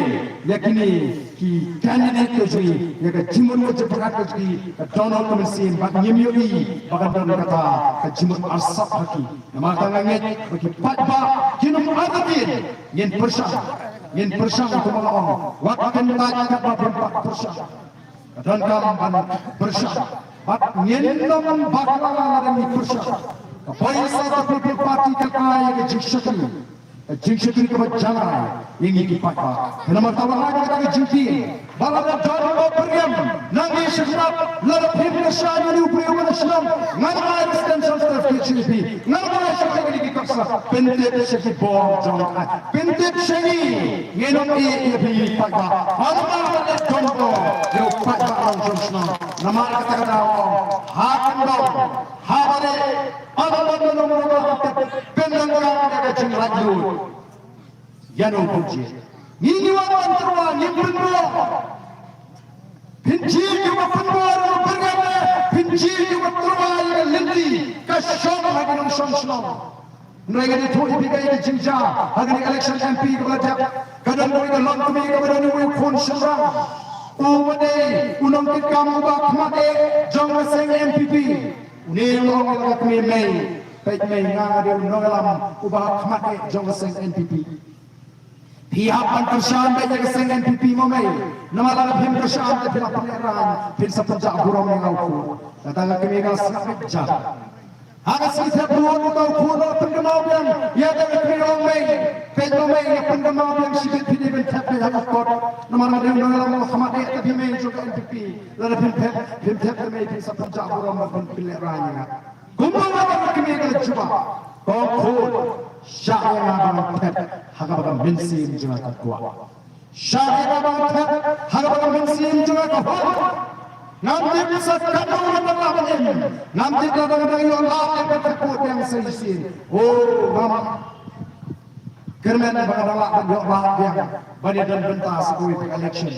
ïa kine ki candidate ka jong ngi, ïa ka jingmut ka jingpyrkhat ka jong ngi, ka dohnud ka mynsiem, bad ngim ïohi ba kan don kata ka jingmut arsap ha ki. Namar kata nga ngeit ba ki paidbah kin ym artatien. Ngin pyrshang, ngin pyrshang kumba nga ong. Wat kyntait katba phim pat pyrshang. Ka donkam ban pyrshang. Bad ngin ym bakla lada ngi pyrshang. Ka Voice of the People Party ka ai ïa ka jingshakri, ka jingshakri kaba jngai ïa ngi ki paidbah. Namar kata wat ai kata ka jingtieng. Ba lada don uba pyrshang, nang ïa sngewthuh, lada phim kyrshan ïa une u briew ba na shnong, ngan ai residential certificate sha phi, ngan ai sha phi ki kyrsa, pyntip sha ki bor jong ka, pyntip sha ngi, ngin ym ïeh ïa phi paidbah. Haba lada don uba ïa u paidbah rong jong shnong, namar kata ka daw ha kyndong, ha barieh, haba don uba pyndonkam ïa ka jinglaitluid. Ïa no pynjia. Ngi ngi wan ban tyrwa, ngim pynbor. Pynjia kiba pynbor, kiba pynrem, pynjia kiba tyrwa ïa ka lynti ka shong ha ki nongshong shnong. Hynrei nga dei thuh ïa phi kaei ka jingjia ha kane ka election M P kaba la dep. Ka don kawei ka longkmie kaba don uwei u khun shynrang uba dei u nongkitkam uba khmat eh jong ka seng N P P. Une u long ïa la ka kmie mei. Peit mei, nga nga dei u nongïalam uba khmat eh jong ka seng N P P. Phi hap ban kyrshan beit ïa ka seng N P P mo mei. Namar lada phim kyrshan te phi la pynlehraiñ, phin sa pynjah burom ïa nga u khun. Kata ka kmie ka la sngap beit jar. Ha ka sngi thep vote uta u khun u la pynkynmaw biang ïa kata ka kmie, u ong mei, peit mo mei, nga pynkynmaw biang shibit, phi dei ban thep beit ha ka kot. Namar nga dei u nongïalam uba khmat eh, te phi mei jong ka N P P. Lada phim thep, phim thep te mei phin sa pynjah burom bad phin pynlehraiñ ïa nga. Kumba kata ka kmie ka la jubab, ko khun, shah ïa nga ba ngan thep ha kaba ka mynsiem jong nga ka kwah. Shah ïa nga ba ngan thep ha kaba ka mynsiem jong nga ka hun. Ngam tip sa katno nga dang lah ban im. Ngam tip lada nga dang ïoh lad ban thep vote biang sa shisien. O, ngam kyrmen ba nga dang lah ban ïoh lad biang ban ïadon bynta sa kawei pat ka election.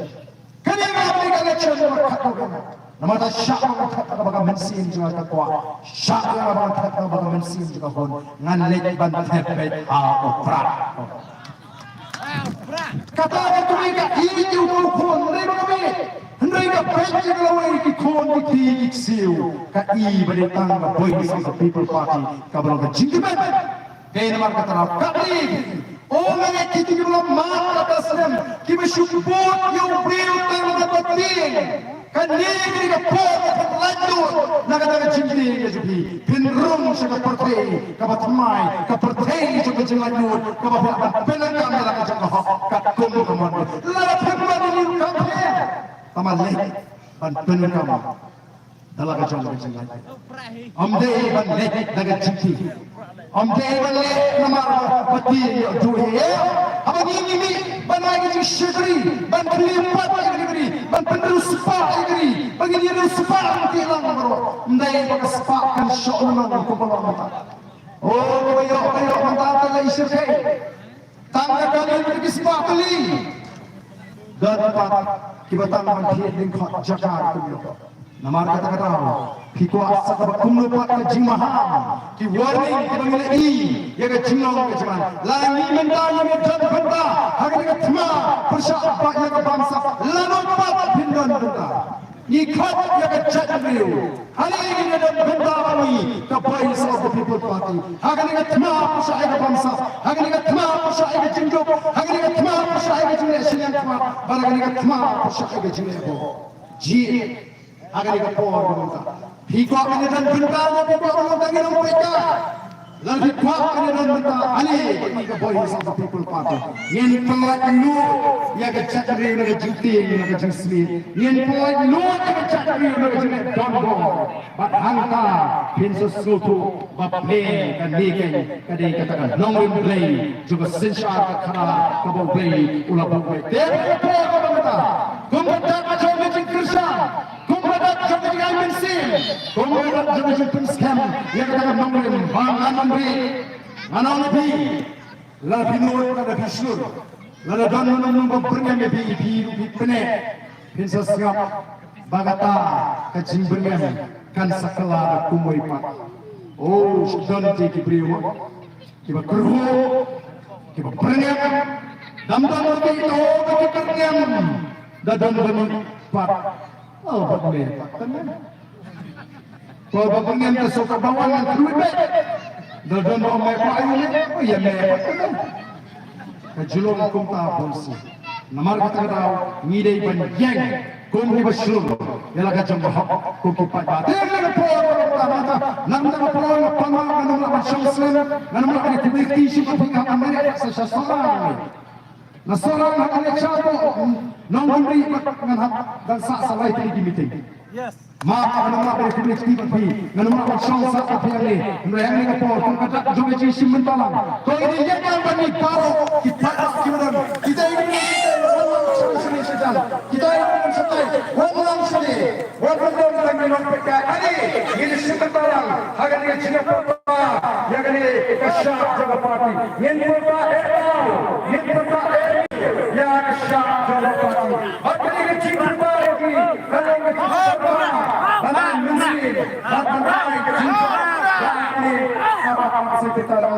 Kane ka election ba khatduh. Namar ta shah ba nga thep ha kaba ka mynsiem jong nga ka kwah. Shah ïa nga ba nga thep ha kaba ka mynsiem jong nga ka hun. Ngan leit ban thep beit ha u Prah. Kata ka kmie ka ïeit ïa u khun, hynrei ba ka mih. Hynrei ka peit ïa ka lawei ki khun ki kti ki ksiew. Ka i ba dei tang ka Voice of the People Party kaba long ka jingkmen. Hei namar kata ka daw ka dei. O nga ngeit kito kiba la mad kata ka snem, kiba shu bud ïa u briew tang da ka tieng. Kane ka dei ka por ka pynlaitluid na kata ka jingtieng ka jong phi. Phin rung sha ka pyrthei kaba thymmai, ka pyrthei jong ka jinglaitluid, kaba phin hap ban pyndonkam ïa la ka jong ka hok katkum ka mon. Lada phim mad ïa une u kamphen, tang ban leit ban pyndonkam da la ka jong ka jinglaitluid. Ym dei ban leit da ka jingtieng. Ym dei ban leit namar ba tieng ïa u. Haba ngi ngi mih ban ai ka jingshakri, ban khlieh pat ïa ka ri, ban pynriewspah ïa ka ri, ban ngin ïa riewspah ruh ki lang baroh. Ym dei ba ka spah kan shoh lynnong kumba long mynta. O, kaba ïoh, kaba ïoh mynta te la i shyrkhei. Tang ka kali ki spah kali. Don pat kiba tang ban thied lyngkhot jaka kumno. Namar kata ka daw, phi kwah sa kaba kumno pat ka jingmaham, ki warning kiba ngi la i ïa ka jinglong ka jingman. Lada ngi mynta ngim don bynta ha kane ka thma pyrshah ba ïa ka bamsap, lano pat phin don bynta? Ngi khot ïa ka jaitbynriew. Hangne ngin ïa don bynta bad ngi ka Voice of the People Party. Ha kane ka thma pyrshah ïa ka bamsap, ha kane ka thma pyrshah ïa ka jingduk, ha kane ka thma pyrshah ïa ka jingleh shiliang khmat, bad ha kane ka thma pyrshah ïa ka jingleh bor. Jied ha kane ka por ka mynta. Phi kwah ban ïa don bynta ne phi kwah ban long tang ïa nongpeitkai? Lada phi kwah ban ïa don bynta, ale, ngi ka Voice of the People Party ngin pynlait lut ïa ka jaitbynriew na ka jingtieng, na ka jingsmit. Ngin pynlait lut ïa ka jaitbynriew na ka jingleh donbor. Bad hangta phin sa sngewthuh ba phi, kane ka dei kata ka nongrim Blei jong ka synshar ka khadar kaba U Blei u la buh. Te ka por kaba mynta, kum ka dak jong ka jingkyrshan, kum ka dak jong ka jingai mynsiem, kum ka dak jong ka jingpynskhem ïa kata ka nongrim, ba ngan ym rieh, ngan ong ïa phi, lada phi nud, lada phi shlur, lada don mano mano ba byrngem ïa phi, phi ruh phi pyneh, phin sa sngap ba kata ka jingbyrngem kan sa kylla da kumwei pat. O, shu don te ki briew kiba kyrhuh, kiba byrngem. Dang don ruh ki, o, ki byrngem da don bymman pat. O, bad me pat, kan me. Ko ba byrngem ka suk ka ba wan ngan kyrhuh beit. Da don ba me pat, ayu me, o, ïa me pat, kan me. Ka jinglong kumta bun sien. Namar kata ka daw ngi dei ban ïeng kum kiba shlur ïa la ka jong ka hok, kum ki paidbah. Te ïa ka por ba ka mynta, namar ka por nga pynmih, ngan ym lah ban shong slem, ngan ym lah ban ïa kumne kti shuh, phi ka mynta sa sha Sohra. Na Sohra ha kane ka por, nongkynriah ba ngan hap ban sah sa lai tylli ki meeting. Yes. Ma, ngan ym lah ban ïa kumne kti bad phi, ngan ym lah ban shong sah bad phi hangne. Hynrei hangne ka por, kum ka dak jong ka jingshim bynta lang, to ngi dei ïeng lang bad ngi baroh ki paidbah kiba don. Kita ïa ngi, kita ïa ngi, wan lang sha ngi sha jan. Kita ïa ngi, kita ïa ngi, wan lang sha ngi. Wan lang sha ngi. Wan lang sha ngi, nongpeit ka. Ani, ngi dei shim bynta lang ha kane ka jingïapyrta ïa kane ka shap jong ka party. Ngin pyrta eh tau, ngin pyrta eh ïa ka shap jong ka party. Bad kane ka jingpyrta ïa ki, ka long ka jingpyrta ban ai mynsiem, bad ban ai ka jingpyrta ïa ki, ïa ka party secretary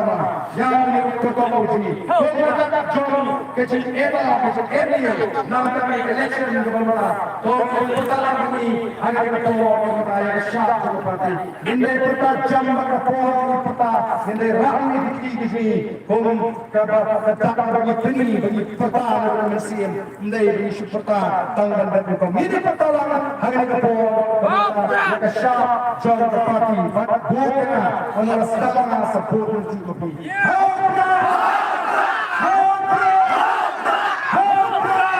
ïa kane ka party jong ngi. Ko ka dak jong ka jingeh, ka jingeh ïa na ka election ka ba mynta. Ko ka jingpyrta ïa ngi ha ka por ka ba ïa ka shap jong ka party. Ngin dei pyrta jam bad ka por, ngin pyrta, ngin dei rah ïa ki kti ki jong ngi. Kum kaba ka dak ba ngi pyni, ba ngi pyrta na ka mynsiem. Ym dei ba ngi shu pyrta tang ban ban nyngkong. Ngi dei pyrta lang ha kane ka por, ba ka shap jong ka party. Bad vote ïa nga, ynda la sdang nga sa vote lynti ma phi. Ha u Prah! Ha u Prah! Ha u Prah!